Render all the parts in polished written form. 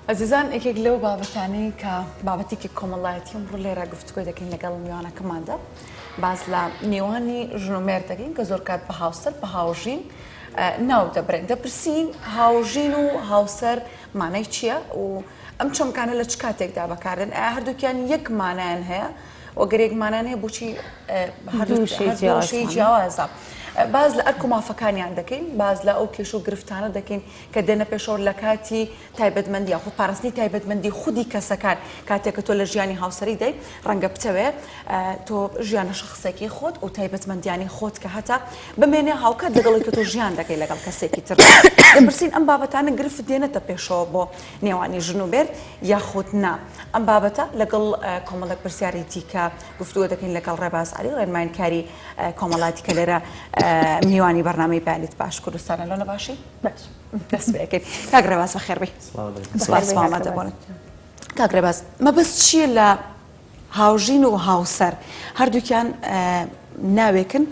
ئەزیزان یەکێک لەو بابەتانەی کە بابەتێکی کۆمەڵایەتی ئەمڕۆ لێرە گفتوگۆ دەکەین لەگەڵ میوانەکەماندا باس لە نێوانی ژن و مێرد دەکەین کە زۆر کات بە هاوسەر بە هاوژین ناو دەبرێن دەپرسین هاوژین و هاوسەر مانای چییە و ئەم چەمکانە لە چ کاتێکدا بەکاردێن ئایا هەردووکیان یەک مانایان هەیە و گەر یەک مانایان هەیە بۆچی هەردوو وشەی جیاوازە باس لە ئەرک و مافەکانیان دەکەین باس لە ئەو کێشە و گرفتانە دەکەین کە دێنە پێشەوە لە کاتی تایبەتمەندی یاخود پاراستنی تایبەتمەندی خودی کەسەکان کاتێک کە تۆ لە ژیانی هاوسەری دای ڕەنگە بتەوێ تۆ ژیانە شخصێکی خۆت و تایبەتمەندیانی خۆت کە هەتا بمێنێ هاوکات لەگەڵی کە تۆ ژیان دەکەی لەگەڵ کەسێکی تر دەپرسین ئەم بابەتانە گرفت دێنێتە پێشەوە بۆ نێوانی ژن و مێرد یاخود نا ئەم بابەتە لەگەڵ کۆمەڵێک پرسیاری دیکە گفتوگۆ دەکەین لەگەڵ ڕێباز عەلی ڕێنماییکاری کۆمەڵاتی کە لێرە میوانی بەرنامەی بەیانیت باش کوردستانە لۆنە باشی باش دەست پێ ئەکەین کاک ڕێباز بەخێربێی سپاس بۆ ئامادەبوونت کاک ڕێباز مەبەست چییە لە هاوژین و هاوسەر هەردووکیان ناوێکن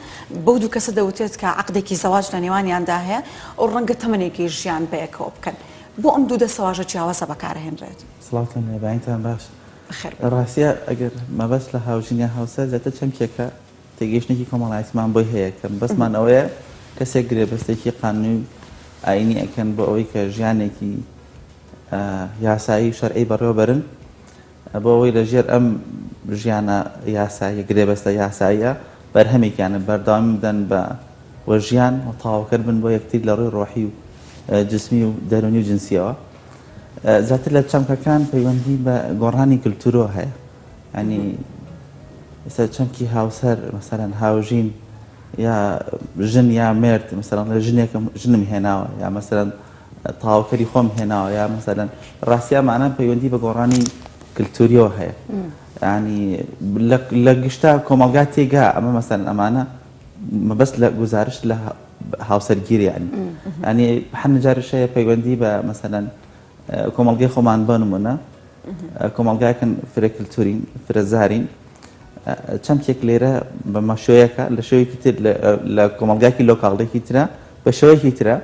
بەو دوو کەسە دەوترێت کە عەقدێکی زەواج لە نێوانیاندا هەیە و ڕەنگە تەمەنێکی ژیان بەیەکەوە بکەن بۆ ئەم دوو دەستەواژە جیاوازە بەکارهێنرێت؟ سڵاوتان لێ بەینتان باش. بەخێر لە بێن. ڕاستیا ئەگەر مەبەست لە هاوژین یا هاوسەر زیاتر چەمکێکە تێگەیشتنێکی کۆمەڵایەتیمان بۆی هەیە کە مەبەستمان ئەوەیە کەسێک گرێبەستێکی قانونی و ئایینی ئەکەن بۆ ئەوەی کە ژیانێکی یاسایی و شەرعی بەڕێوە بەرن بۆ ئەوەی لە ژێر ئەم ژیانە یاساییە، گرێبەستە یاساییە، بەرهەمێکیانە بەردەوامی بدەن بە وە ژیان و تەواوکەر بن بۆ یەکتری لە ڕووی ڕۆحی و جسمی و دەروونی و جنسیەوە. زیاتر لە چەمکەکان پەیوەندی بە گۆڕانی کلتورەوە هەیە. یانی ئێستا چەمکی هاوسەر مەسەلەن هاوژین یا ژن یا مێرد مەسەلەن ڵێ ژنێکم ژنم هێناوە یا مەسەلەن تەواوکەری خۆم هێناوە یا مەسەلەن ڕاستی ئەمانە پەیوەندی بە گۆڕانی کلتوریەوە هەیە ینی لە گشتا کۆمەڵگا تێگا ئەمە مەسەلەن ئەمانە مەبەست لە گوزارشت لە هاوسەرگیری ینی ینی هەندێک جاریش هەیە پەیوەندی بە مەسەلەن کۆمەڵگەی خۆمان بۆ نمونە کۆمەڵگایەکن فرە کلتورین فرە زارین چەمکێک لێرە بە مەشۆیەکە لە شێوەیەکی تر لە کۆمەڵگایەکی لۆکاڵێکی ترە بە شێوەیەکی ترە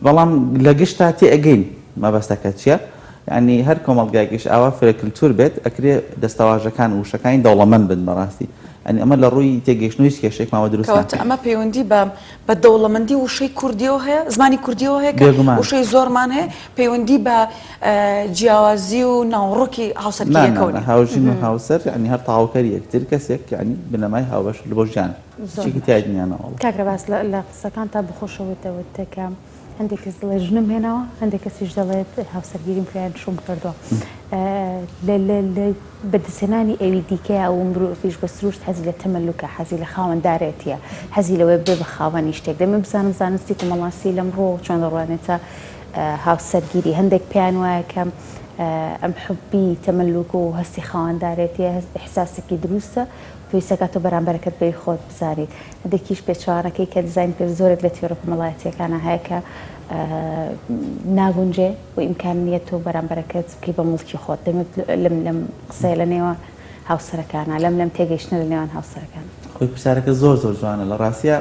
بەڵام لە گشتا تێئەگەین مەبەستەکە چییە یعنی هەر کۆمەڵگایەکیش ئاوا فرە کلتور بێت ئەکرێ دەستەواژەکان وشەکانی دەوڵەمەند بن بەڕاستی ئەنی ئەمە لە ڕووی تێگەیشتن هیچ کێشێکماوە دروست کەواتە ئەمە پەیوەندی بە بە دەوڵەمەندی وشەی کوردیەوە هەیە زمانی کوردیەوە هەیە کە وشەی زۆرمان هەیە پەیوەندی بە جیاوازی و ناوەڕۆکی هاوسەرگیریەکەوە نیە. هاوژین و هاوسەر یانی هەر تەواوکەری یەکتر کەسێک یانی بنەمای هاوبەش بۆ ژیان شتێکی تیا نییە نەوەڵا. کاک ڕێباز لە قسەکانتا بەخۆشەوە وتت کە هەندێک کەس دەڵێت ژنم هێناوە هەندێک کەسیش دەڵێت هاوسەرگیریم کرد یان شووم کردووە لە بەدەستهێنانی ئەوی دیکەیە و مرۆڤیش بە سروشت حەزی لە تەمەلوکە حەزی لە خاوەندارێتیە حەزی لەوەیە ببێ بە خاوەنی شتێک دەمێ بزانم زانستی کۆمەڵناسی لەمڕۆوە چۆن دەڕوانێتە هاوسەرگیری هەندێک پێیان وایە کە ئەم حوبی تەمەلوک و هەستی خاوەندارێتیە ئیحساسێکی دروستە پێویستەکە تۆ بەرامبەرەکەت بەی خۆت بزانیت هەندێکیش پێچەوانەکەی کە دیزاین کرد زۆرێک لە تیۆرە کۆمەڵایەتیەکانە هەیە کە ناگونجێ و ئیمکان نییە تۆ بەرامبەرەکەت بکەی بە موڵکی خۆت دەمێت لەم لەم قسەیە لە نێوان هاوسەرەکانە لەم لەم تێگەیشتنە لە نێوان هاوسەرەکان. خۆی پرسیارەکە زۆر زۆر جوانە لە ڕاستیا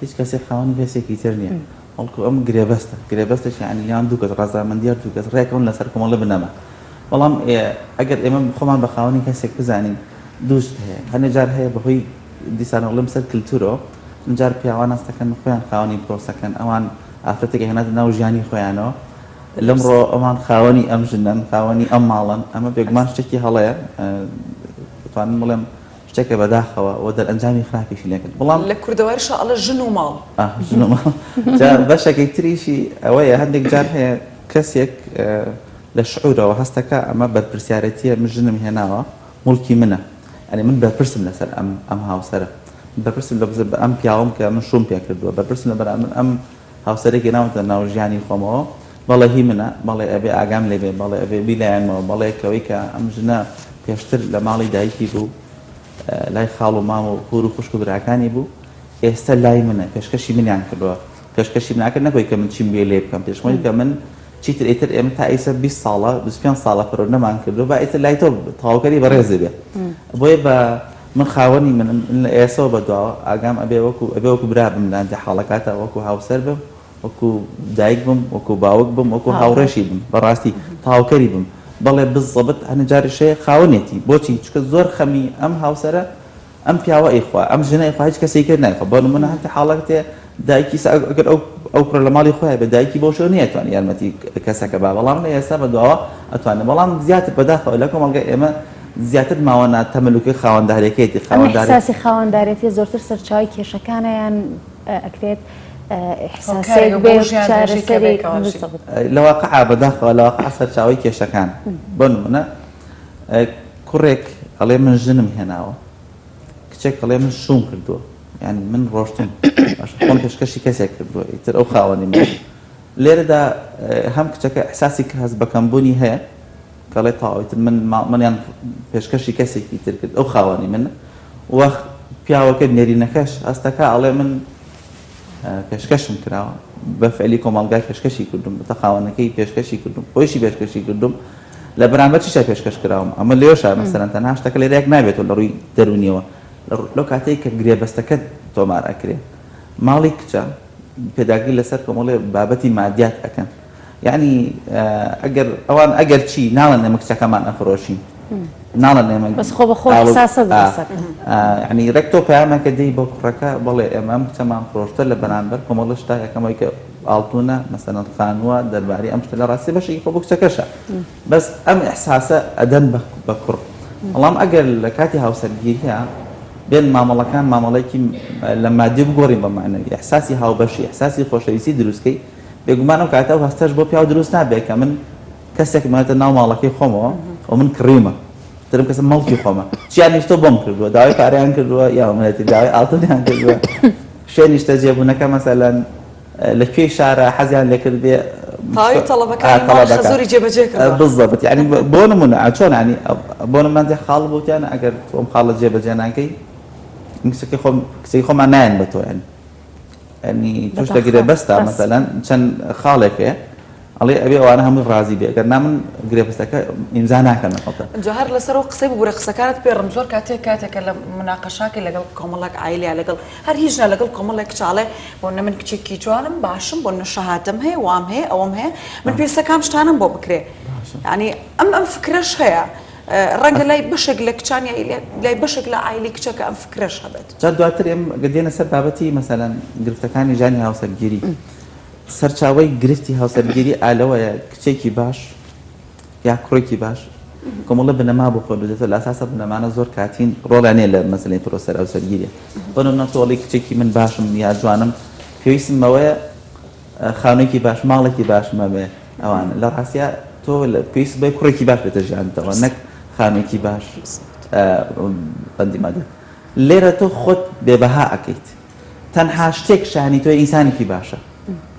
هیچ کەسێک خاوەنی کەسێکی تر نییە بەڵکو ئەم گرێبەستە گرێبەستێک یانی یان دوو کەس ڕەزامەندی هەر دوو کەس ڕێکەون لەسەر کۆمەڵە بنەما بەڵام ئەگەر ئێمە خۆمان بە خاوەنی کەسێک بزانین دوو شت هەیە هەنێ جار هەیە بەهۆی دیسانەوە ڵێم سەر کلتورەوە جار پیاوان هەست دەکەن خۆیان خاوەنی پرۆسەکەن ئەوان ئافرەتێک هێناتە ناو ژیانی خۆیانەوە لەمڕۆ ئەوان خاوەنی ئەم ژنەن خاوەنی ئەم ماڵەن ئەمە بێگومان شتێکی هەڵەیە دەتوانم بڵێم شتێکە بەداخەوە و دەرئەنجامی خراپیشی لێکرد بەڵام لە کوردەواریشا ئەڵێ ژن و ماڵ. ئاه ژن و ماڵ جا بەشەکەی تریشی ئەوەیە هەندێک جار هەیە کەسێک لە شعورەوە هەستەکا ئەمە بەرپرسیارێتیە من ژنم هێناوە موڵکی منە یانی من بەرپرسم لەسەر ئەم ئەم هاوسەرە بەرپرسم لە ئەم پیاوەم کە من شووم پێ کردووە بەرپرسم لە بەرامبەر ئەم هاوسەرێکی ناوەتە ناو ژیانی خۆمەوە بەڵێ هی منە بەڵێ ئەبێ ئاگام لێ بێ بەڵێ ئەبێ بیلایەنمەوە بەڵێ کەوەی کە ئەم ژنە پێشتر لە ماڵی دایکی بوو لای خاڵ و مام و پور و خوشک و براکانی بوو ئێستا لای منە پێشکەشی منیان کردووە پێشکەشی مناکرد نەکۆی کە من چیم بێ لێ بکەم پێشمەی کە من چیتر ئیتر ئێمە تا ئیسە 20 ساڵە 25 ساڵە پەروەردەمان کردووە با ئیتر لای تۆ تەواوکەری بەڕێزێ بێ بۆیە بە من خاوەنی منم من لە ئێسەوە بە دواوە ئاگام ئەبێ وەکو ئەبێ وەکو برا بم لە هەندێ حاڵەکاتا وەکو هاوسەر بم وەکو دایک بم وەکو باوک بم وەکو هاوڕێشی بم بەڕاستی. تەواوکەری بم بەڵێ بزەبت هەنێ جاریش هەیە خاوەنێتی بۆچی چونکە زۆر خەمی ئەم هاوسەرە ئەم پیاوە ئەیخوا ئەم ژنە ئەیخوا هیچ کەسێکی تر نایخوا بۆ نمونە هەندێ حاڵەت هەیە دایکی سا ئەگەر ئەو ئەو کوڕە لە ماڵی خۆیان بێ دایکی بەو شێوە نەیەتوانی یارمەتی کەسەکە با بەڵام لە ئێستا بە دواوە ئەتوانێ بەڵام زیاتر بەداخەوە لە کۆمەڵگای ئێمە زیاتر ماوە نا تەمەلوکی خاوەندارێکەیەتی ئەم خاوەندارێ ئیحساسی خاوەندارێتیە زۆرتر سەرچاوەی کێشەکانە یان ئەکرێت ئیحساسێک هۆکارێکە بێ بۆ ژیان درێژی کە چارەسەری بێکەوە ژی. بالضبط. لە واقعا بەداخەوە لە واقع سەرچاوەی کێشەکان بۆ نمونە کوڕێک ئەڵێ من ژنم هێناوە کچێک ئەڵێ من شوم کردووە یعنی من ڕۆشتم باشە خۆم پێشکەشی کەسێک کردووە ئیتر ئەو خاوەنی من لێرەدا هەم کچەکە ئیحساسی کە هەست بە کەمبوونی هەیە کەڵێ تەواو ئیتر من منیان پێشکەشی کەسێکی تر کرد ئەو خاوەنی من وە پیاوەکە نێرینەکەش هەستەکە ئەڵێ من پێشکەشم کراوە بە فعلی کۆمەڵگای پێشکەشی کردوم بە خاوەنەکەی پێشکەشی کردوم خۆیشی پێشکەشی کردوم لە بەرامبەر چیشا پێشکەش کراوم ئەمە لێشا مەسەلەن تەنها شتەکە لێرە یەک نابێتەوە لە ڕووی دەروونیەوە لەو کاتەی کە گرێبەستەکە تۆمار ئەکرێ ماڵی کچە پێداگری لەسەر کۆمەڵێ بابەتی مادیات ئەکەن یعنی ئەگەر ئەوان ئەگەر چی ناڵێن ئێمە کچەکەمان ئەفرۆشین ناڵێن ئێمە بەس خۆ بە خۆ ئیحساسە دروست ئەکەن. یعنی ڕێک تۆ پەیامەکە دێی بۆ کوڕەکە بەڵێ ئێمە ئەم کچەمان فرۆشتە لە بەرامبەر کۆمەڵە شتە یەکەم ئەوەی کە ئاڵتونە مەسەلەن خانووە دەربارەی ئەم شتە لە ڕاستی بەشێکی خۆ بۆ کچەکەشە بەس ئەم ئیحساسە ئەدەن بە کوڕ بەڵام ئەگەر لە کاتی هاوسەرگیریە بێن مامەڵەکان مامەڵێکی لە مادی بگۆڕین بە معنەوی ئیحساسی هاوبەشی ئیحساسی خۆشەویستی دروستکەی بێگومان ئەو کاتە ئەو هەستەش بۆ پیاو دروست نابێت کە من کەسێک ماتە ناو ماڵەکەی خۆمەوە و من کڕیومە ترم کەسە مەڵکی خۆمە چیان ویستۆ بۆم کردووە داوای پارەیان کردووە یا منەتی داوای ئاڵتونیان کردووە شوێن نیشتەجێبوونەکە مەسەلەن لە کوێی شارە حەزیان لێکرد بێ تەواوی تەڵەبەکانی ماڵی خەزووری جێبەجێ کردووە. بالضبط یعنی بۆ نمونە چۆن یعنی بۆ نمونە هەندێک خاڵ بوتیان ئەگەر تۆ ئەم خاڵە جێبەجێ ناکەی من کچەکەی خۆم کچەکەی خۆمان نایەن بە تۆ یعنی یعنی تۆش لە گرێبەستا مەسەلەن چەند خاڵێک هەیە ئەڵێ ئەبێ ئەوانە هەمووی ڕازی بێ گەر نا من گرێبەستەکە ئیمزا ناکەم لەگەڵتا. جا هەر لەسەر ئەو قسەی ببورە قسەکانت پێڕم زۆر کاتێک کاتێکە لە مناقەشاکەی لەگەڵ کۆمەڵێک عایلە یا لەگەڵ هەر هیچ نا لەگەڵ کۆمەڵێک کچ ئەڵێ بۆ نە من کچێکی جوانم باشم بۆ نە شەهادەم هەیە وام هەیە ئەوەم هەیە من پێویستە کام شتانەم بۆ بکرێ یانی ئەم ئەم فکرەش هەیە ڕەنگە لای بەشێک لە کچان یا لای بەشێک لە عایلەی کچەکە ئەم فکرەش هەبێت. جا دواتر ئێم گەر دێنە سەر بابەتی مەسەلەن گرفتەکانی ژیانی هاوسەرگیری سەرچاوەی گرفتی هاوسەرگیری ئا لەوەیە کچێکی باش یا کوڕێکی باش کۆمەڵە بنەما بۆ خۆی دۆزێتەوە لە ئەساسە بنەمانە زۆر کاتین ڕۆڵیان نییە لە مەسەلەی پرۆسەر هاوسەرگیریە بۆ نمونە تۆ ئەڵێی کچێکی من باشم یا جوانم پێویستم بەوەیە خانوویەکی باش ماڵێکی باشم هەبێ ئەوانە لە ڕاستیا تۆ پێویست بە کوڕێکی باش بێتە ژیانتەوە نەک خانوویەکی باش بەندی مادە لێرە تۆ خۆت بێبەها ئەکەیت تەنها شتێک شانی تۆ ئینسانێکی باشە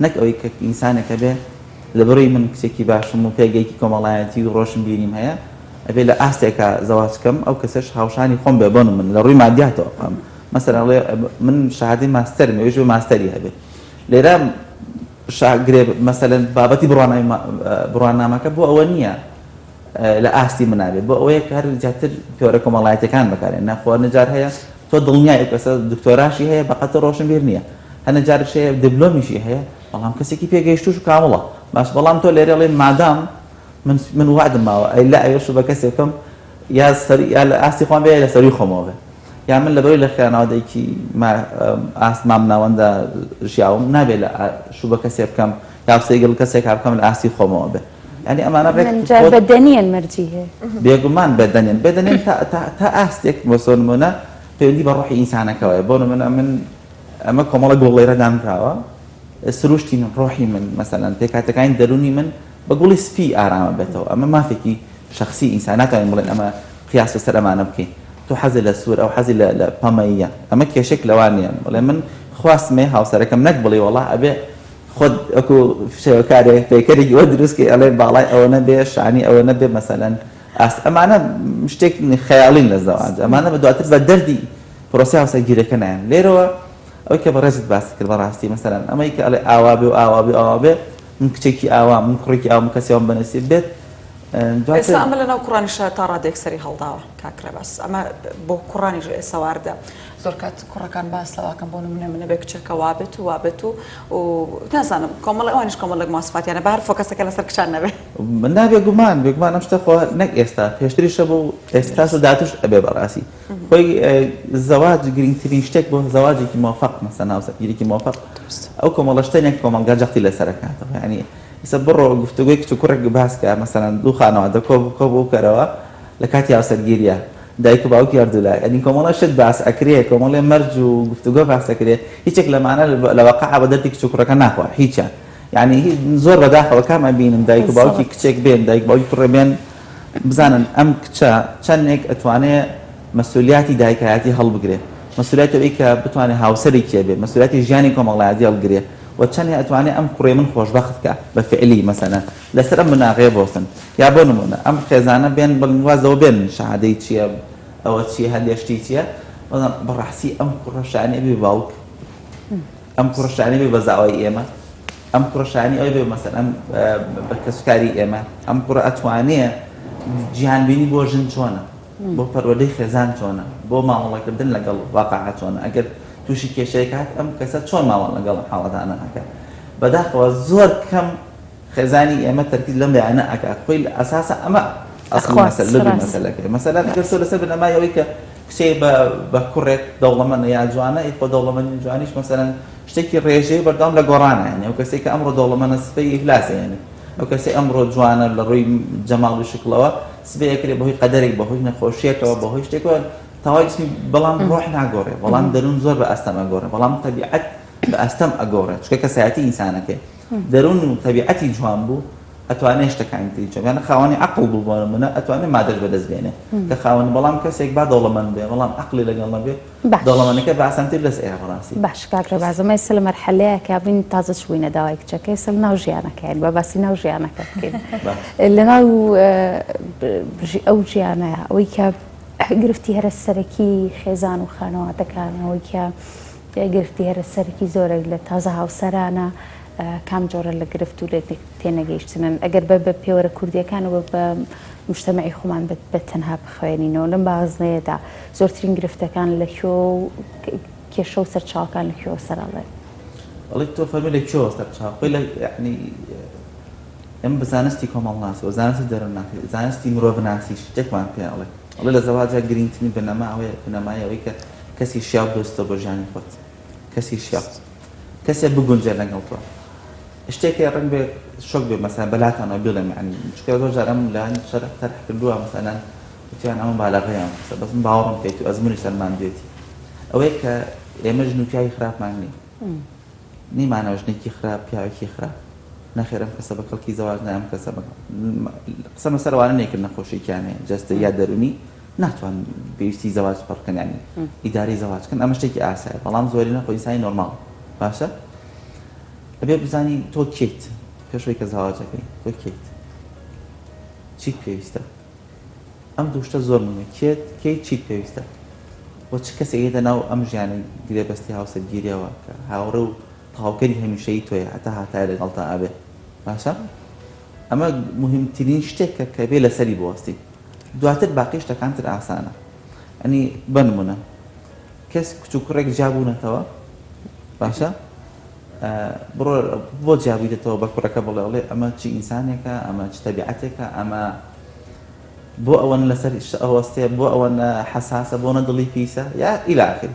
نەک ئەوەی کە ئینسانێکە بێ لە بڕی من کچێکی باشم و پێگەیەکی کۆمەڵایەتی و ڕۆشنبیریم هەیە ئەبێ لە ئاستێکا زەواج کەم ئەو کەسەش هاوشانی خۆم بێ بۆن من لە ڕووی مادیاتەوە بخەم مەسەلەن ئەڵێ من شەهادەی ماستەرم ئەویش بێ ماستەری هەبێ لێرە شاگرێ مەسەلەن بابەتی بڕوانامەکە بۆ ئەوە نییە لە ئاستی منا بێت بۆ ئەوەیە کە هەر زیاتر پێوەرە کۆمەڵایەتیەکان بەکارێن ناخۆ هەنە جار هەیە تۆ دڵنیای ئەو کەسە دکتۆراشی هەیە بەقەت ڕۆشنبیر نییە هەنە جارش هەیە دبلۆمیشی هەیە بەڵام کەسێکی پێگەیشتوش و کامڵە باش بەڵام تۆ لێرە ڵێ مادام من من وعدم ماوە ئەی لە ئەوێش بە کەسێک بکەم یا سەر یا لە ئاستی خۆم بێ یا لە سەروی خۆمەوە بێ یا من لەبەرەوەی لە خێرانەوەدەیەکی ئاست مام ناوەندە ژیاوم نابێ لە شوو بە کەسێ بکەم یا قسەی گەڵ کەسێکا بکەم لە ئاستی خۆمەوە بێ یانی ئەمانە ڕێک من جار بەدەنیان مەرجی هەیە. بێگومان بەدەنیان بەدەنیان تا تا تا ئاستێک بۆ نمونە پەیوەندی بە ڕۆحی ئینسانەکەوەیە بۆ نمونە من ئەمە کۆمەڵە گوڵ لێرە دانراوە سروشتی من ڕۆحی من مەسەلەن پێکهاتەکانی دەروونی من بە گوڵی سپی ئارامە بێتەوە ئەمە مافێکی شخصی ئینسان ناتوانین بڵێن ئەمە قیاس لەسەر ئەمانە بکەین تۆ حەزی لە سوور ئەو حەزی لە لە پەمەییە ئەمە کێشێک لەوان نییە بڵێ من خواستمێ هاوسەرەکەم نەک بڵێ وەڵا ئەبێ خۆت وەکو شێوەکارێک پەیکەرێکی وە دروست کەی ئەڵێ باڵای ئەوە نەبێ شانی ئەوە نەبێ مەسەلەن ئاست ئەمانە شتێک خەیاڵین لە زەواج ئەمانە بە دواتر بە دەردی پرۆسەی هاوسەرگیریەکە نایەن لێرەوە ئەوەی کە بەڕێزت باست کرد بەڕاستی مەسەلەن ئەمەی کە ئەڵێ ئاوا بێ و ئاوا بێ و ئاوا بێ من کچێکی ئاوا من کوڕێکی ئاوام کەسی ئەوم بەنسیب بێت دواتر ئێستا ئەمە لەناو کوڕانیشا تا ڕادەیەک سەری هەڵداوە کاک ڕێباز ئەمە بۆ کوڕانیش ئێستا واردە. زۆر کات کوڕەکان باس لەوە ئەکەن بۆ نمونە من ئەبێ کچەکە وابێت و وابێت و و نازانم کۆمەڵێ ئەوانیش کۆمەڵێک مواسفاتیانە با هەر focus ەکە لەسەر کچان نەبێ. نا بێگومان بێگومان ئەم شتە خۆ نەک ئێستا پێشتریش هەبوو و ئێستاش و داهاتووش ئەبێ بەڕاستی خۆی زەواج گرنگترین شتێک بۆ زەواجێکی مۆفەق مەسەن هاوسەرگیریکی مۆفەق ئەو کۆمەڵە شتە نیە کە کۆمەڵگا جەختی لەسەر ئەکاتەوە یانی ئیستا بڕۆ گفتوگۆی کچ و کوڕێک باس کە مەسەلەن دوو خانەوادە کۆ کۆ بکەرەوە لە کاتی هاوسەرگیریە دایک و باوکی هەردوولا یانی کۆمەڵێ شت باس ئەکرێ کۆمەڵێ مەرج و گفتوگۆ باس ئەکرێ هیچێک لەمانە لە واقعا بە دەردی کچ و کوڕەکە ناخوا هیچیان یانی زۆر بەداخەوە کام ئەبینم دایک و باوکی کچێک بێن دایک باوکی کوڕێ بێن بزانن ئەم کچە چەندێک ئەتوانێ مەسولیاتی دایکایەتی هەڵبگرێ مەسولیاتی ئەوەی کە بتوانێ هاوسەرێکی هەبێ مەسولیاتی ژیانی کۆمەڵایەتی هەڵگرێ و چەندێ ئەتوانێ ئەم کوڕەی من خۆشبەخت کا بە فعلی مەسەلەن لەسەر ئەم بناغەیە بۆستن یا بۆ نمونە ئەم خێزانە بێن بڵێن واز لەوە بێنن شەهادەی چیە ئەوە چیە هەندێ شتی چیە بەڵام بەڕاستی ئەم کوڕە شایانی ئەبێ بە باوک ئەم کوڕە شایانی بێ بە زاوای ئێمە ئەم کوڕە شایانی ئەوەی بێ مەسەلەن بە کەسوکاری ئێمە ئەم کوڕە ئەتوانێ جیهانبینی بۆ ژن چۆنە بۆ پەروەردەی خێزان چۆنە بۆ مامەڵەکردن لەگەڵ واقعە چۆنە ئەگەر تووشی کێشەیەک هات ئەم کەسە چۆن مامەڵە لەگەڵ ئەم حاڵەتانە ئەکات بەداخەوە زۆر کەم خێزانی ئێمە تەرکیز لەم لایەنە ئەکات خۆی لە ئەساسا ئەمە ئەسڵی ئەخوات مەسەلە لەبی ڕاست مەسەلەکەی مەسەلەن ئەگەر تۆ لەسەر بنەمای ئەوەی کە کچێ بە بە کوڕێک دەوڵەمەنە یا جوانە ئی خۆ دەوڵەمەنی و جوانیش مەسەلەن شتێکی ڕێژەی بەردەوام لە گۆڕانە یانی ئەو کەسێک کە ئەمڕۆ دەوڵەمەنە سبەی ئیفلاس ئەیەنێ ئەو کەسەی ئەمڕۆ جوانە لە ڕووی جەماڵ و شکڵەوە سبەی ئەکرێ بەهۆی قەدەرێک بەهۆی نەخۆشیەکەوە بەهۆی شتێکەوە تەواوی جسمی بەڵام ڕۆح ناگۆڕێ بەڵام دەروون زۆر بە ئەستەم ئەگۆڕێ بەڵام تەبیعەت بە ئەستەم ئەگۆڕێ چونکە کەسایەتی ئینسانەکەی دەروون و تەبیعەتی جوان بوو ئەتوانێ شتەکانی تری جوان یان خاوەنی عەقڵ بوو بۆ نمونە ئەتوانێ مادەش بەدەست بێنێ کە خاوەنی بەڵام کەسێک با دەوڵەمەند بێ بەڵام عەقڵی لەگەڵ نەبێ باش دەوڵەمەنەکە بە ئاسانتر دەست ئەیا بەڕاستی. باش کاک ڕێباز ئەمە ئێستا لە مەرحەلەیەکا بووین تازە چووینە داوای کچەکە ئێستا لە ناو ژیانەکەین با باسی ناو ژیانەکە بکەین باش. لە ناو ئەو ژیانەیە ئەوەی کە گرفتی هەرە سەرەکی خێزان و خانەوادەکان ئەوەی کە گرفتی هەرە سەرەکی زۆرێک لە تازە هاوسەرانە کام جۆرە لە گرفت و لە تێنەگەیشتنن ئەگەر بە بە پێوەرە کوردیەکان و بە مجتەمەعی خۆمان بە تەنها بخوێنینەوە لەم بازنەیەدا زۆرترین گرفتەکان لە کوێ و کێشە و سەرچاوەکان لە کوێوە سەرهەڵدێن؟ ئەڵێ تۆ فەرمی لە کوێوە سەرچاوە خۆی لە یعنی ئێمە بە زانستی کۆمەڵناسی و زانستی دەروونناسی زانستی مرۆڤناسی شتێکمان پێ ئەڵێ ئەڵێ لە زەواجا گرنگترین بنەما ئەوەیە بنەمای ئەوەی کە کەسی شیاو بدۆزیتەوە بۆ ژیانی خۆت کەسی شیاو کەسێ بگونجێ لەگەڵ تۆ شتێک هەیە ڕەنگ بێ شۆک بێ مەسەلەن بەلاتانەوە بیڵێم یعنی چونکە زۆر جار ئەم لایەن شەرح تەرح کردووە مەسەلەن وتیان ئەمە مبالەغەیە ئەم قسە بەس من باوەڕم پێیەتی و ئەزموونیش سەلماندوێتی ئەوەیە کە ئێمە ژن و پیاوی خراپمان نییە نیمانەوە ژنێکی خراپ پیاوێکی خراپ نەخێر ئەم کەسە بە کەڵکی زەواج نایە ئەم کەسە بە قسەمە سەر ئەوانە نییە کە نەخۆشیێکیان هەیە جەستە یا دەروونی ناتوان پێویستی زەواج پڕ بکەن یانی ئیدارەی زەواج کەن ئەمە شتێکی ئاسایە بەڵام زۆرینە خۆ ئینسانی نۆرماڵ باشە ئەبێ بزانی تۆ کێیت پێش ئەوەی کە زەواجەکەی تۆ کێیت چیت پێویستە ئەم دوو شتە زۆر مهمە کێت کێیت چیت پێویستە و چ کەسێک یەتە ناو ئەم ژیانەی گرێبەستی هاوسەرگیریەوە کە هاوڕێ و تەواوکەری هەمیشەیی تۆیە هەتا هەتایە لەگەڵتا ئەبێ باشە ئەمە مهمترین شتێکە کە بێ لەسەری بوەستی دواتر باقی شتەکان تر ئاسانە ئەنی بەنمونە کەس کچ و کوڕێک جیابوونەتەوە باشە بڕۆ بۆ جیابوویتەوە بە کوڕەکە بڵێ ئەڵێ ئەمە چی ئینسانێکە ئەمە چ تەبیعەتێکە ئەمە بۆ ئەوەن لەسەر ئەوەستێ بۆ ئەوەنە حەساسە بۆ نە دڵی پیسە یا إلى آخره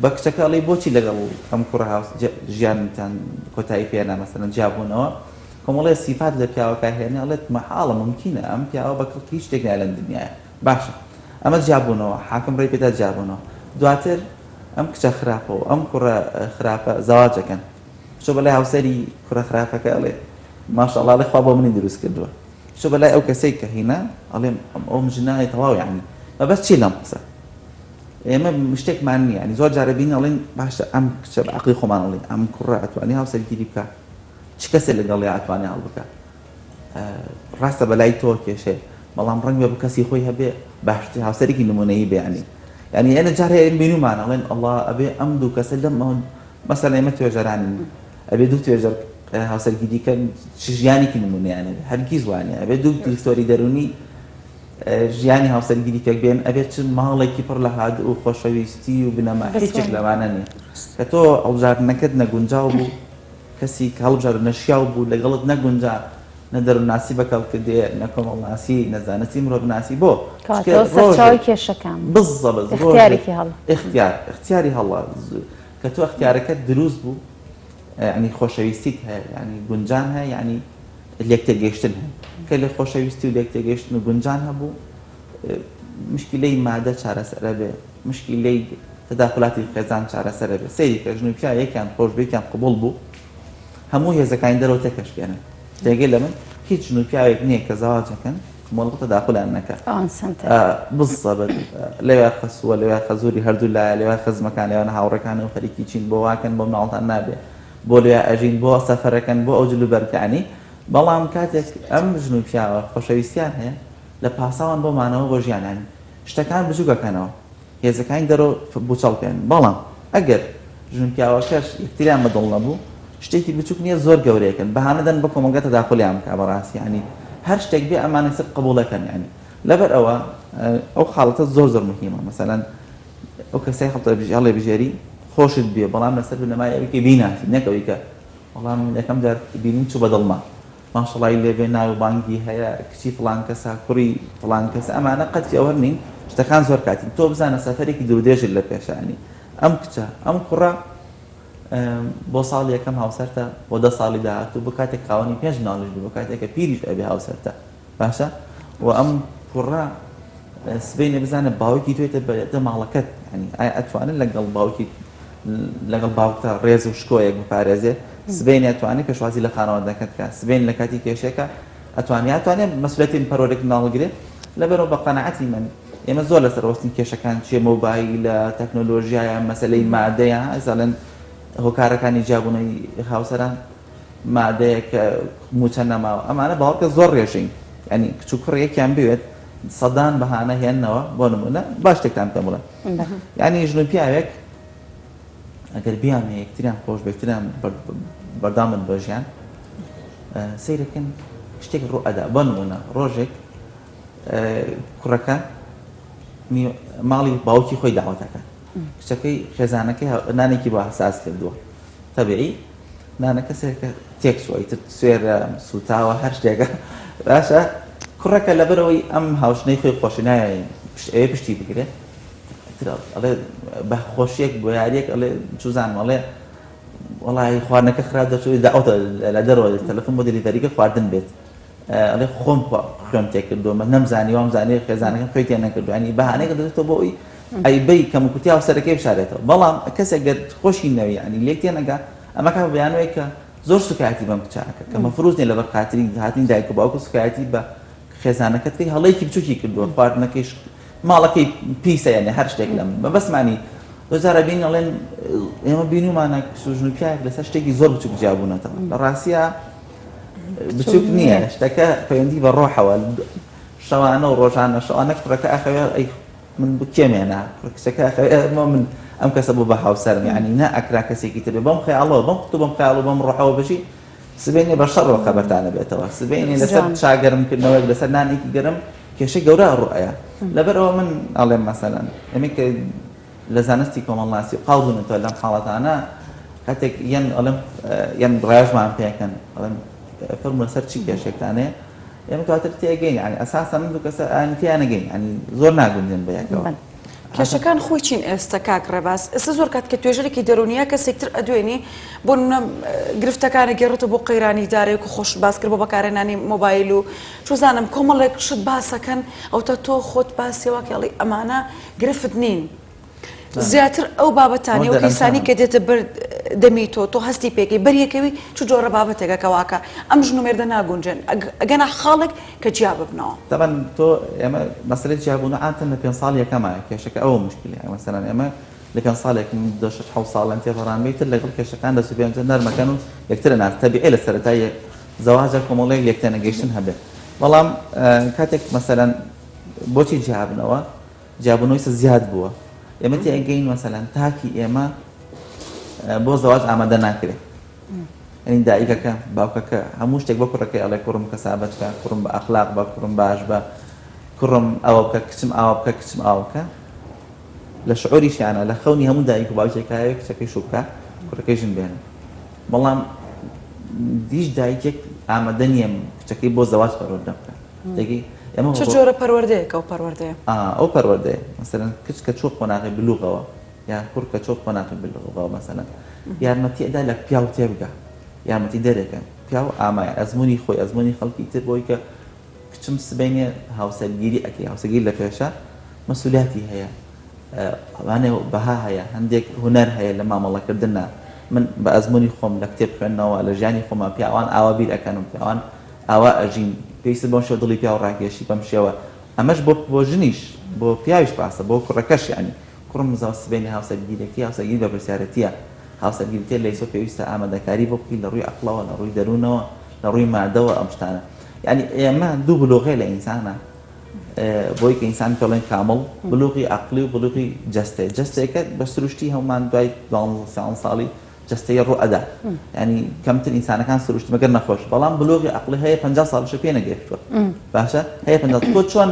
بە کچەکە ئەڵێ بۆچی لەگەڵ ئەم کوڕە هاوس ژیانتان کۆتایی پێنا مەسەلەن جیابوونەوە کۆمەڵێ سیفات لە پیاوەکە هێنێ ئەڵێت مەحاڵە مومکینە ئەم پیاوە بە کەڵکی هیچ شتێک نایە لەم دنیایە باشە ئەمە جیابوونەوە حاکم ڕێی پێدا جیابوونەوە دواتر ئەم کچە خراپە و ئەم کوڕە خراپە زەواج ئەکەن بچۆ بەلای هاوسەری کوڕە خراپەکە ئەڵێ ماشاءاللە ئەڵێ خوا بۆ منی دروست کردووە بچۆ بەلای ئەو کەسەی کە هینا ئەڵێ ئەوم ژنە تەواو یعنی مەبەست چی لەم قسە ئێمە شتێکمان نییە یعنی زۆر جارە بینی ئەڵێن باشە ئەم کچە بە عەقڵی خۆمان ئەڵێن ئەم کوڕە ئەتوانی هاوسەرگیری بکە چ کەسێ لەگەڵیا ئەتوانێ هەڵبکا ڕاستە بەلای تۆ کێشەیە بەڵام ڕەنگ بێ کەسی خۆی هەبێ باشتر هاوسەرێکی نمونەیی بێ ینی یعنی ئێنە جار هەیە بینومان ئەڵێن ئەڵا ئەبێ ئەم دوو کەسە لەم مەسەلەن ئێمە توێژەرانین ئەبێ دوو توێژەر هاوسەرگیری کەن چ ژیانێکی نمونەیان هەبێ هەرگیز وانە ئەبێ دوو دکتۆری دەرونی. ژیانی هاوسەرگیری پێک بێن ئەبێت چ ماڵێکی پڕ لە هاد و خۆشەویستی و بنەما هیچێک لەوانە نییە کە تۆ هەڵبژاردنەکەت نەگونجاو بوو کەسی کە هەڵبژارد نەشیاو بوو لەگەڵت نەگونجا نە دەروونناسی بە کەڵکت دێ نە کۆمەڵناسی نە زانستی مرۆڤناسی بۆ کەواتە سەرچاوەی کێشەکان بزەبت اختیارێکی هەڵە اختیار اختیاری هەڵە کە تۆ اختیارەکەت دروست بوو یعنی خۆشەویستیت هەیە یعنی گونجان هەیە یعنی لێکتێگەیشتن هەیە کە لە خۆشەویستی و لێکتێگەیشتن و گونجان هەبوو مشکلەی مادە چارەسەرە بێ مشکلەی تەداخولاتی خێزان چارەسەرە بێ سەیری کە ژن و پیاو یەکیان خۆش بێ یەکیان قبوڵ بوو هەموو هێزەکانی دەرەوە تێکەشکێنن تێگەی لە من هیچ ژن و پیاوێک نییە کە زەواجەکەن مۆڵەت تەداخولیان نەکا ئەوان سەنتەر. بزەبت لەوێ خەسووە لەوێ خەزووری هەردوو لایە لەوێ خزمەکان لەوێ هاوڕێکان و خەریکی چین بۆ واکەن بۆ مناڵتان نابێ بۆ لەوێ ئەژین بۆ سەفەرەکەن بۆ ئەو جل و بەرگانی بەڵام کاتێک ئەم ژن و پیاوە خۆشەویستیان هەیە لە پاساوان بۆ مانەوە بۆ ژیانانی شتەکان بچووکەکەنەوە هێزەکانی دەرەوە بوچەڵ پێن بەڵام ئەگەر ژن و پیاوەکەش یەکتریان بە دڵ نەبوو شتێکی بچوک نییە زۆر گەورەیەکەن بەهانە دەن بە کۆمەڵگە تەداخولیان بکا بەڕاستی یانی هەر شتێک بێ ئەمانە سەر قبوڵەکەن یانی لەبەر ئەوە ئەو حاڵەتە زۆر زۆر مهمە مەسەلەن ئەو کەسەی هەڵێ بژێری خۆشت بێ بەڵام لەسەر بنەمای ئەوەی کە بیناسی نەک ئەوەی کە بەڵام یەکەم جار بینیم چوو بە دڵما ماشەڵای لێ بێ ناو و بانگی هەیە کچی فڵان کەسە کوڕی فڵان کەسە ئەمانە قەت ئەوە نین شتەکان زۆر کاتین تۆ بزانە سەفەرێکی دوورودرێژت لە پێشە ینی ئەم کچە ئەم کوڕە بۆ ساڵی یەکەم هاوسەرتە بۆ 10 ساڵی داهاتوو بۆ کاتێک خاوەنی پێنج مناڵیش بوو بۆ کاتێک کە پیریش ئەبێ هاوسەرتە باشە و ئەم کوڕە سبەینێ بزانە باوکی توێتە بەێتە ماڵەکەت ینی ئایا ئەتوانن لەگەڵ باوکی لەگەڵ باوکتا ڕێز و شکۆیەک بپارێزێ سبەینێ ئەتوانێ پێشوازی لە خانەوادەکەت کا سبەینێ لە کاتی کێشێکا ئەتوانێ ئەتوانێ مەسئولیەتی پەروەردەی مناڵ گرێ لەبەرەوە بە قەناعەتی من ئێمە زۆر لەسەر وەستین کێشەکان چیە مۆبایلە تەکنۆلۆژیایە مەسەلەی مادەیە ئەزانن هۆکارەکانی جیابوونەوەی هاوسەران مادەیە کە موچە نەماوە ئەمانە باوەڕکە زۆر ڕێژەین ینی کچ و کوڕ یەکیان بوێت سەدان بەهانە هێننەوە بۆ نمونە باش شتێکتان پێم بڵێم یعنی ژن و پیاوێک ئەگەر بیانێ یەکتریان خۆش بێتریان بەردامن بە ژیان سەیرەکەن شتێک ڕوو ئەدا بۆ نمونە ڕۆژێک کوڕەکە ماڵی باوکی خۆی داوەتەکە کچەکەی خێزانەکەی نانێکی بۆ حساس کردووە تەبیعی نانەکە سێرکە تێک چووە ئیتر سوێرە سووتاوە هەر شتێکە باشە کوڕەکە لەبەرەوەی ئەم هاوژنەی خۆی خۆشی نایەوێ ئەوێ پشتی بگرێ ئیتر ئەڵێ بە خۆشیەک بۆ یاریەک ئەڵێ چوزانم ئەڵێ وەڵی خواردنەکە خراپ دەچوو داوەتە لە دەرەوە تەلەفۆن بۆ delivery کە خواردن بێت ئەڵێ خۆم خوێم تێکردووە من نەمزانی وام زانی خێزانەکەم خوێی تێ نەکردووە ینی بەهانەیەک دەدێتەوە بۆ ئەوی ئەیبەی کەموکورتی هاوسەرەکەی بشارێتەوە بەڵام کەسێک گەر خۆشی نەوی ینی لێک تێنەگا ئەمە کا بیانوەیە کە زۆر سوکایەتی بەم کچە ئەکا کە مەفروز نیە لەبەر خاتری هاتنی دایک و باوک و سوکایەتی بە خێزانەکەت کەی هەڵەیەکی بچوکی کردووە خواردنەکەیش ماڵەکەی پیسە یعنی هەر شتێک لەم مەبەستمانی زۆر جارە بین ئەڵێن ئێمە بینومانە کچ و ژن و پیاوێک لەسەر شتێکی زۆر بچوک جیابوونەتەوە لە ڕاستیا بچوک نییە شتەکە پەیوەندی بە ڕۆحەوە شەوانە و ڕۆژانە شەوانە کوڕەکە ئەخەوێ ئەی من کێم هێنا کچەکە ئەخەوێ من ئەم کەسە بوو بە هاوسەرم یعنی نا ئەکرا کەسێکی تر بێ بەم خەیاڵەوە بەم قوتو بەم خەیاڵ و بەم ڕۆحەوە بژی سبەینێ بە شەڕەوە خەبەرتانە بێتەوە سبەینێ لەسەر چا گەرمکردنەوەیەک لەسەر نانێکی گەرم کێشەی گەورە ڕوئەیە لەبەر ئەوە من ئەڵێم مەسەلەن ئێمە کە لە زانستی کۆمەڵناسی قاڵ بوونەتەوە لەم حاڵەتانە کاتێک یەن ئەڵێم یەن ڕاژمان پێکەن ئەڵێم فەرموو لەسەر چی کێشێکتانەیە ئێمە دواتر تێگەین یعنی ئەساسا من دوو کەسە ئانی تێیانەگەین یعنی زۆر ناگونجێن بە یەکەوە. کێشەکان خۆی چین ئێستا کاک ڕێباز؟ ئێستا زۆر کات کە توێژەرێکی دەروونیە کەسێک تر ئەدوێنی بۆ نمونە گرفتەکان ئەگێڕێتەوە بۆ قەیرانی دارایی و خۆشت باس کرد بۆ بەکارهێنانی مۆبایل و چوزانم کۆمەڵێک شت باسەکەن ئەوتا تۆ خۆت باسی واکەی ئەڵێی ئەمانە گرفت نین زیاتر ئەو بابەتانەی و کەیسانی کە دێتە بەر دەمی تۆ تۆ هەستی پێکەی بەریەکەوی چ جۆرە بابەتێکە کەواکە ئەم ژن و مێردە ناگونجێن ئەگەنە خاڵێک کە جیا ببنەوە. تەبعەن تۆ ئێمە مەسەلەی جیابوونەوە عادەتەن لە پێنج ساڵی یەکەما کێشەکە ئەوە موشکیلەیە مەسەلەن ئێمە لە پێنج ساڵێک دە شەش حەوت ساڵیان تێپەڕاندبێ ئیتر لەگەڵ کێشەکان دەست و پێنجە نەرمەکەن و یەکتر ئەناسن تەبیعیە لە سەرەتای زەواجا کۆمەڵێک لێکتێنەگەیشتن هەبێ بەڵام کاتێک مەسەلەن بۆچی جیابنەوە جیابوونەوەی سە زیاد بووە ئێمە تێئەگەین مەسەلەن تاکی ئێمە بۆ زەواج ئامادە ناکرێت یعنی دایکەکە باوکەکە هەموو شتێک بە کوڕەکەی ئەڵێ کوڕم کەسابەت بکە کوڕم بە ئەخلاق بە کوڕم باش بە. کوڕم ئەوە بکە کچم ئاوا بکە کچم ئاوا بکە لە شعوریشیانە لە خەونی هەموو دایک و باوکێکا هەیە کچەکەی شوو بکا کوڕەکەی ژن بێنێ بەڵام هیچ دایکێک ئامادە نییە کچەکەی بۆ زەواج پەروەردە بکا تێگەی ئێمە چ جۆرە پەروەردەیەکە ئەو پەروەردەیە؟ ئەو پەروەردەیە مەسەلەن کچ کە چووە قۆناغی بلوغەوە یان کوڕ کە چووە قۆناغی بلوغەوە مەسەلەن یارمەتی ئەدا لە پیاو تێبگا یارمەتی دەرێکە پیاو ئامایە ئەزموونی خۆی ئەزموونی خەڵکی تر بۆی کە کچم سبەینێ هاوسەرگیری ئەکەی هاوسەرگیری لە پێشە مەسولیاتی هەیە ئەوانێ بەها هەیە هەندێک هونەر هەیە لە مامەڵەکردنا من بە ئەزموونی خۆم لە کتێب خوێندنەوە لە ژیانی خۆما پیاوان ئاوا بیر ئەکەن و پیاوان ئاوا ئەژین پێویستە بەم شێوە دڵی پیاو ڕاکێشی بەم شێوە ئەمەش بۆ بۆ ژنیش بۆ پیاویش ڕاستە بۆ کوڕەکەش یانی کوڕم زاو سبەینێ هاوسەرگیرەکەی هاوسەرگیری بەرپرسیارەتیە هاوسەرگیریتە لە ئیسۆ پێویستە ئامادەکاری بۆ بکەی لە ڕووی عەقڵەوە لە ڕووی دەروونەوە لە ڕووی مادەوە ئەم شتانە یعنی ئێمە دوو بلوغەیە لە ئینسانە بۆی کە ئینسان پێڵێن کامڵ بلوغی عەقڵی و بلوغی جەستەیە جەستەیەکە بە سروشتی هەمومان دوای 12 ساڵی جەستەی ڕوو ئەدا ینی کەمتر ئینسانەکان سروشتی مەگەر نەخۆش بەڵام بلوغی عەقڵی هەیە 50 ساڵشە پێ نەگەیشتووە باشە هەیە 50 تۆ چۆن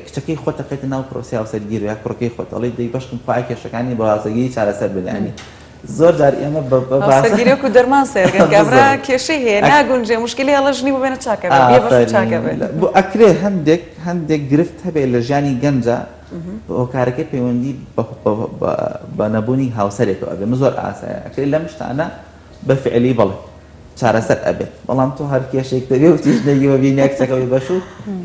کچەکەی خۆت ئەخەیتە ناو پرۆسەی هاوسەرگیری یا کوڕەکەی خۆت ئەڵێی دەی بەشکم خوایە کێشەکانی بە هاوسەرگیری چارەسەر بن یانی زۆر جار ئێمە بە بە باسە هاوسەرگیری وەکو دەرمان سەیرکەن کابرا کێشەی هەیە ناگونجێ مشکلی هەڵە ژنی ببێنە چاکە بێ بێ بەشکم چاکە بێ ئافەرین بۆ ئەکرێ هەندێک هەندێک گرفت هەبێ لە ژیانی گەنجا هۆکارەکەی پەیوەندی بە بە بە نەبوونی هاوسەرێکەوە ئەبێ من زۆر ئاسایە ئەکرێ لەم شتانە بە فعلی بەڵێ چارەسەر ئەبێت بەڵام تۆ هەر کێشێک دەبێ و تیژنێکی بە بینی کچەکە بێ بەش و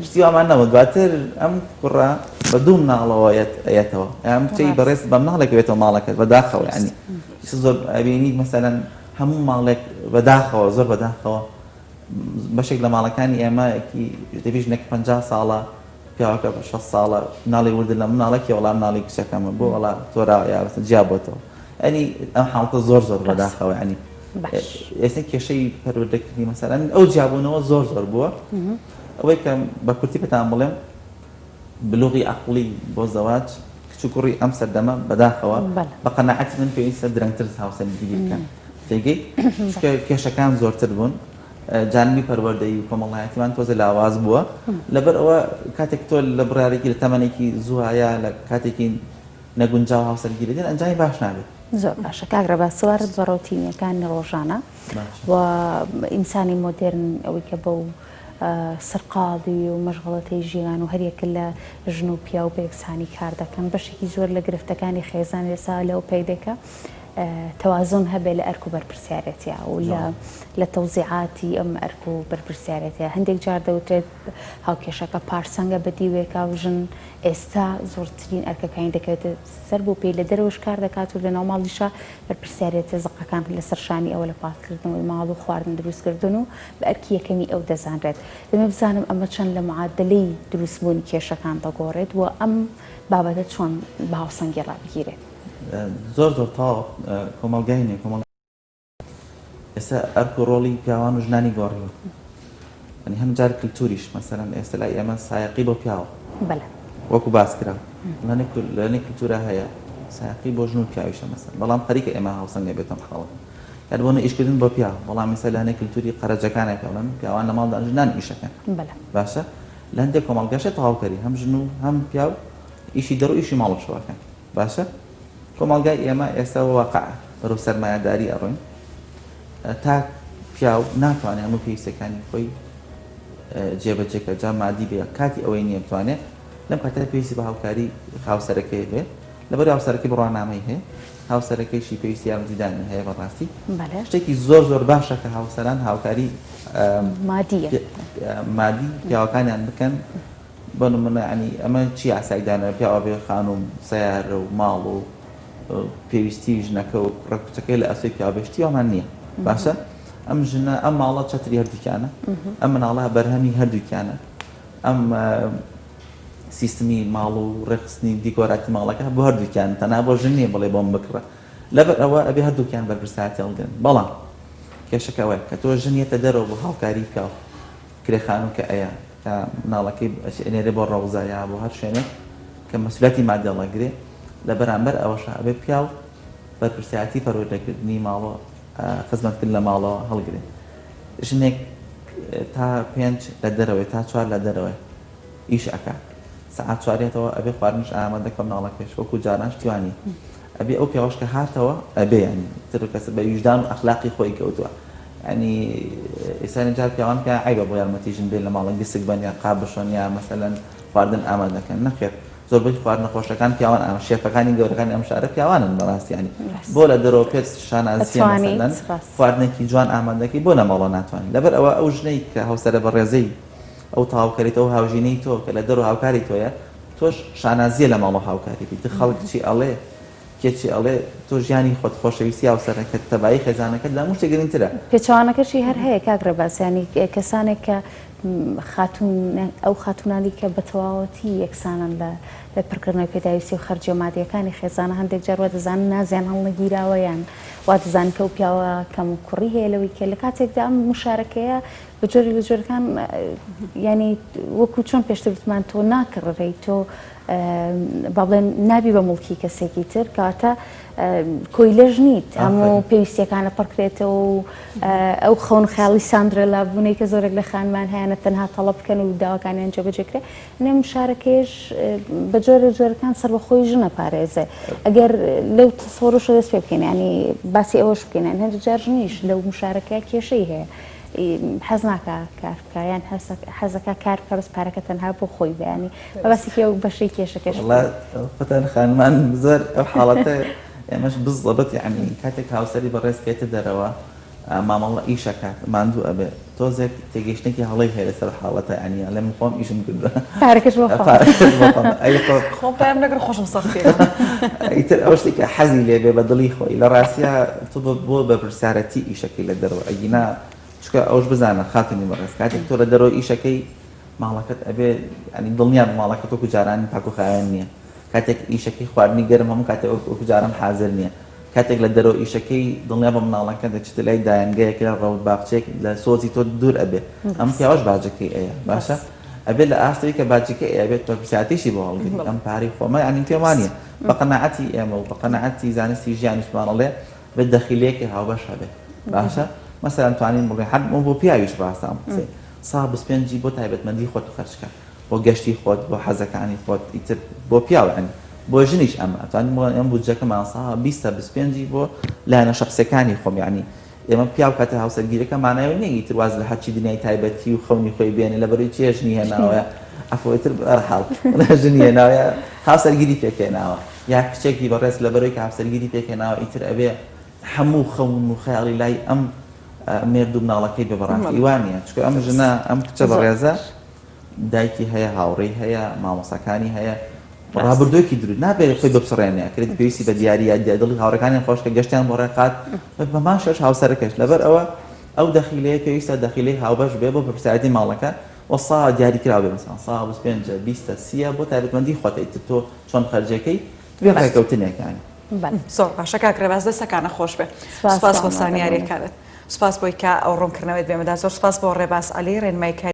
شتی وامان نەبوو دواتر ئەم کوڕە بە دوو مناڵەوە یەتەوە ئەم کچەی بەڕێز بە مناڵێک بێتەوە ماڵەکەت بەداخەوە یعنی زۆر ئەبینی مەسەلەن هەموو ماڵێک بەداخەوە زۆر بەداخەوە بەشێک لە ماڵەکانی ئێمە دەبی ژنێک 50 ساڵە پیاوەکە بە 60 ساڵە مناڵی وردن لە مناڵێکی وەڵام مناڵی کچەکەمە بۆ وەڵا تۆراوە یا جیا بۆتەوە ئەنی ئەم حاڵتە زۆر زۆر بەداخەوە ینی ئێستا کێشەی پەروەردەکردنی مەسەلەن ئەو جیابوونەوە زۆر زۆر بووە ئەوەی کە بە کورتی پێتان بڵێم بلوغی عەقڵی بۆ زەواج کچ و کوڕی ئەم سەردەمە بەداخەوە بە قەناعەتی من پێویستە درەنگتر هاوسەرگیری بکەن تێگەی چونکە کێشەکان زۆرتر بوون جانبی پەروەردەیی و کۆمەڵایەتیمان تۆزە لاواز بووە لەبەر ئەوە کاتێک تۆ لە بڕارێکی لە تەمەنێکی زووە لە کاتێکی نەگونجاو هاوسەرگیری دێن ئەنجامی باش نابێت. زۆر باشە کاک ڕێباز سەبارەت بە ڕۆتینیەکانی ڕۆژانە و ئینسانی مۆدێرن ئەوەی کە بەو سەرقاڵی و مەشغەڵەتەی ژیان و هەریەکە لە ژن و پیاو بە یەکسانی کار دەکەن بەشێکی زۆر لە گرفتەکانی خێزان ئێستا لەوە پێک دێ کە تەوازن هەبێ لە ئەرک و بەرپرسیارێتیا و لە تەوزیعاتی ئەم ئەرک و بەرپرسیارێتیا هەندێک جار دەوترێت هاوکێشەکە پارسەنگە بە دیوێکا و ژن ئێستا زۆرترین ئەرکەکانی دەکەوێتە سەر بۆ پێی لە دەرەوەش کار دەکات و لە ناو ماڵیشا بەرپرسیارێتیە زەقەکان لەسەر شانی ئەوە لە پاککردنەوەی ماڵ و خواردن دروستکردن و بە ئەرکی یەکەمی ئەو دەزانرێت. دەمەوێت بزانم ئەمە چەند لە معادەلەی دروستبوونی کێشەکان دەگۆڕێت و ئەم بابەتە چۆن بە هاوسەنگی ڕابگیرێت؟ زۆر زۆر تەواو کۆمەڵگای نوێ کۆمەڵگای ئێستا ئەرک و ڕۆڵی پیاوان و ژنانی گۆڕیوە ینی هەم جار کللتوریش مەسەرەن ئێستا لای ئێمە سایەقی بۆ پیاوە وەکو باس کرا لەنێ کللتورە هەیە سایەقی بۆ ژن و پیاویشە مەسەر بەڵام خەریکە ئێمە هاوسەنگە بێتم حاڵەت هەر بۆنە ئیشکردن بۆ پیاو بەڵام ئێستا لە هەنێ کللتوری قەرەجەکانە پێڵێن پیاوان لە ماڵدا ژنان ئیشەکەن باشە لە هەندێک کۆمەڵگەشە تەواوکەری هەم ژن و هەم پیاو ئیشی دەر و ئیشی ماڵەشەوەکەن باشە کۆمەڵگای ئێمە ئێستا واقع بەرەو سەرمایەداری ئەڕۆین تا پیاو ناتوانێت هەموو پێویستەکانی خۆی جێبەجێکە جا مادی بێ کاتی ئەوەی نییە بتوانێت لەم کاتە پێویستی بە هاوکاری هاوسەرەکەی بێ لەبەر هاوسەرەکەی بڕوانامەی هەیە هاوسەرەکەیشی پێویستی یارمەتیدانی هەیە بەڕاستی شتێکی زۆر زۆر باشە کە هاوسەران هاوکاری مادی مادی پیاوەکانیان بکەن بۆ نمونە یانی ئەمە چی یاسایەک دانرا پیاو ئەبێ خانوو و سەیارە و ماڵ و پێویستی ژنەکە و کوڕە کچەکەی لە ئەسۆی پیاو بێ شتی وامان نییە باشە ئەم ژنە ئەم ماڵە چەتری هەردووکیانە ئەم مناڵە بەرهەمی هەردووکیانە ئەم سیستمی ماڵ و ڕێکخستنی دیکۆراتی ماڵەکە بۆ هەردووکیان تەنها بۆ ژن نییە بڵێ بۆم بکڕە لەبەر ئەوە ئەبێ هەردووکیان بەرپرسایەتی هەڵگرن بەڵام کێشەکە ئەوەیە کە تۆ ژن یەتە دەرەوە بۆ هاوکاری پیاو کرێ خانوو کە ئەیە کە مناڵەکەی ئەنێرێ بۆ ڕەوزە یا بۆ هەر شوێنێک کە مەسولیاتی مادی هەڵەگرێ لە بەرامبەر ئەوەشا ئەبێ پیاو بەرپرسایەتی پەروەردەکردنی ماڵ و خزمەتکردن لە ماڵەوە هەڵگرێ ژنێک تا پێنج لە دەرەوەی تا چوار لە دەرەوەی. ئیش ئەکا سەعات چواریەتەوە ئەبێ خواردنش ئامادە کە مناڵەکەش وەکو جاران شتی وا نیە ئەبێ ئەو پیاوەش کە هاتەوە ئەبێ یانی تر کەسە بە ویژدان و ئەخلاقی خۆی کەوتووە یانی ئێستا جار پیاوان پێیان عەیبە بۆ یارمەتی ژن بێن لە ماڵە گسک بەن یا قاپ بشۆن یا مەسەلەن خواردن ئامادەکەن نەخێر زۆربەی خواردنە خۆشەکان پیاوان ئامە شێفەکانی گەورەکانی ئەم شارە پیاوانن بەڕاستی ینی بۆ لە دەرەوە پێت شانازیە مەسەلەن خواردنێکی جوان ئامادەکەی بۆ لە ماڵەوە ناتوانانی لەبەر ئەوە ئەو ژنەی کە هاوسەرە بەڕێزەی ئەو تەواوکەریت ئەو هاوژینەی تۆ کە لە دەرەوە هاوکاری تۆیە تۆش شانازیە لە ماڵەوە هاوکاری بیت خەڵک چی ئەڵێ کێ چی ئەڵێ تۆ ژیانی خۆت خۆشەویستی هاوسەرەکەت تەبایی خێزانەکەت لە هەموو شتێک گرنگترە. پێچەوانەکەشی هەر هەیە کاک ڕێباز یانی کەسانێک کە خاتوون ئەو خاتوونانەی کە بە تەواوەتی یەکسانن لە لە پڕکردنەوەی پێداویستی و خەرجیە مادیەکانی خێزانە هەندێک جار وا دەزانن نازیان هەڵنەگیراوە یان وا دەزانن کە ئەو پیاوە کەم و کوڕی هەیە لەوەی کە لە کاتێکدا ئەم مشارەکەیە بە جۆرێک لە جۆرەکان یانی وەکو چۆن پێشتر وتمان تۆ ناکڕرێی تۆ با بڵێن نابی بە موڵکی کەسێکی تر کەواتە کۆیلەش نیت هەموو پێویستیەکانە پڕکرێتەوە و ئەو خەون خیاڵی ساندرێلا بوونەی کە زۆرێک لە خانمان هەیەە تەنها تەڵە بکەن و داواکانیان جێبەجێکرێ نێم شارەکەیش بە جۆرە جۆرەکان سەربەخۆی ژنە پارێزێ ئەگەر لەو تەسەوڕشە دەست پێ بکەین ینی باسی ئەوەش بکەین هەندێک جار ژنیش لەو مشارەکە کێشەی هەیە حەز ناکا کار بکا یان حەزەکا کار بکا بەس پارەکە تەنها بۆ خۆی بێ ینی بەباسێکی ئەو بەشەی کێشەکەش وەڵا خۆتان خانمان زۆر ئەو حاڵەتە ئێمەش بزەبت یعنی کاتێک هاوسەری بەڕێز کێتە دەرەوە مامەڵە ئیشەکات ماندوو ئەبێ تۆزێک تێگەیشتێکی هەڵەی هەیە لەسەر حاڵەتە ینی ئەڵێ من خۆم ئیشم کردووە پارەکەش بۆ خۆم پارەکەش بۆ خۆم ئەی خۆ خۆم پایم لەگەڵ خۆشم سەختی ئیتر ئەو شتێک کە حەزی لێ بێ بە دڵی خۆی لە ڕاستیا تۆ بۆ بەرپرسیارەتی ئیشەکەی لە دەرەوە ئەگینا چونکە ئەوش بزانە خاتونی بەڕێز کاتێک تۆ لە دەرەوە ئیشەکەی ماڵەکەت ئەبێ ینی دڵنیا بە ماڵەکەت وەکو جاران پاک و خاوێن نییە کاتێک ئیشەکەی خواردنی گەرم هەموو کاتێک وەکو جاران حازر نییە کاتێک لە دەرەوە ئیشەکەی دڵنیا بە مناڵەکە دەچێتە لای دایەنگەیەک لە ڕەوت باخچەیەک لە سۆزی تۆ دوور ئەبێ ئەم پیاوەش باجەکەی ئەیە باشە ئەبێت لە ئاستەوەی کە باجەکەی ئەیە بێت بەرپرسیارەتیشی بۆ هەڵگری ئەم پارەی خۆمە یانی پێم وانییە بە قەناعەتی ئێمە و بە قەناعەتی زانستی ژیانیشمان ئەڵێ بێت دەخیلەیەکی هاوبەش هەبێ باشە مەسەلەن توانین بڵێ هەر بۆ پیاویش ڕاستە ئەم قسەی سا 25 بۆ تایبەتمەندی خۆت خەرجکە بۆ گەشتی خۆت بۆ حەزەکانی خۆت ئیتر بۆ پیاو یانی بۆ ژنیش ئەمە ئەتوانین بڵێن ئێمە بودجەکەمان سا 20 تا 25 بۆ لایەنە شەخسیەکانی خۆم یانی ئێمە پیاو کاتێ هاوسەرگیرەکە مانای ئەوە نییە ئیتر واز لە هەرچی دنیای تایبەتی و خەونی خۆی بێنێ لەبەرەوەی چێ ژنی هێناوە عەفو ئیتر بەهەرحاڵ ژنی هێناوە هاوسەرگیری پێکهێناوە یا کچێکی بەڕێز لەبەرەوەی کە هاوسەرگیری پێکهێناوە ئیتر ئەبێ هەموو خەون و خەیاڵی لای ئەم مێرد و مناڵەکەی بێ بەڕاستی وا نییە چونکە ئەم ژنە ئەم کچە بەڕێزە دایکی هەیە هاوڕێی هەیە مامۆستاکانی هەیە ڕابردوویەکی دروست نابێت خۆی بپچڕێنێ ئەکرێت پێویستی بە دیاری یا دڵی هاوڕێکانیان خۆش کە گەشتیان بۆ ڕێکخات بەمان شەش هاوسەرەکەش لەبەر ئەوە ئەو دەخیلەیە پێویستە دەخیلەی هاوبەش بێ بۆ بەرپرسیارێتی ماڵەکە و سا دیاری کراو بێ مەسەڵەن سا 25 20 سیە بۆ تایبەتمەندی خۆتە ئیتر تۆ چۆن خەرجەکەی بێ ڕێکەوتنێکانی زۆر باشە کاک ڕێباز دەستەکانە خۆش بێ سپاس بۆ زانیاریەکانت سپاس بۆی کە ئەو ڕوونکردنەوەیت بێمەدا زۆر سپاس بۆ ڕێباز عەلی ڕێنمایکاری.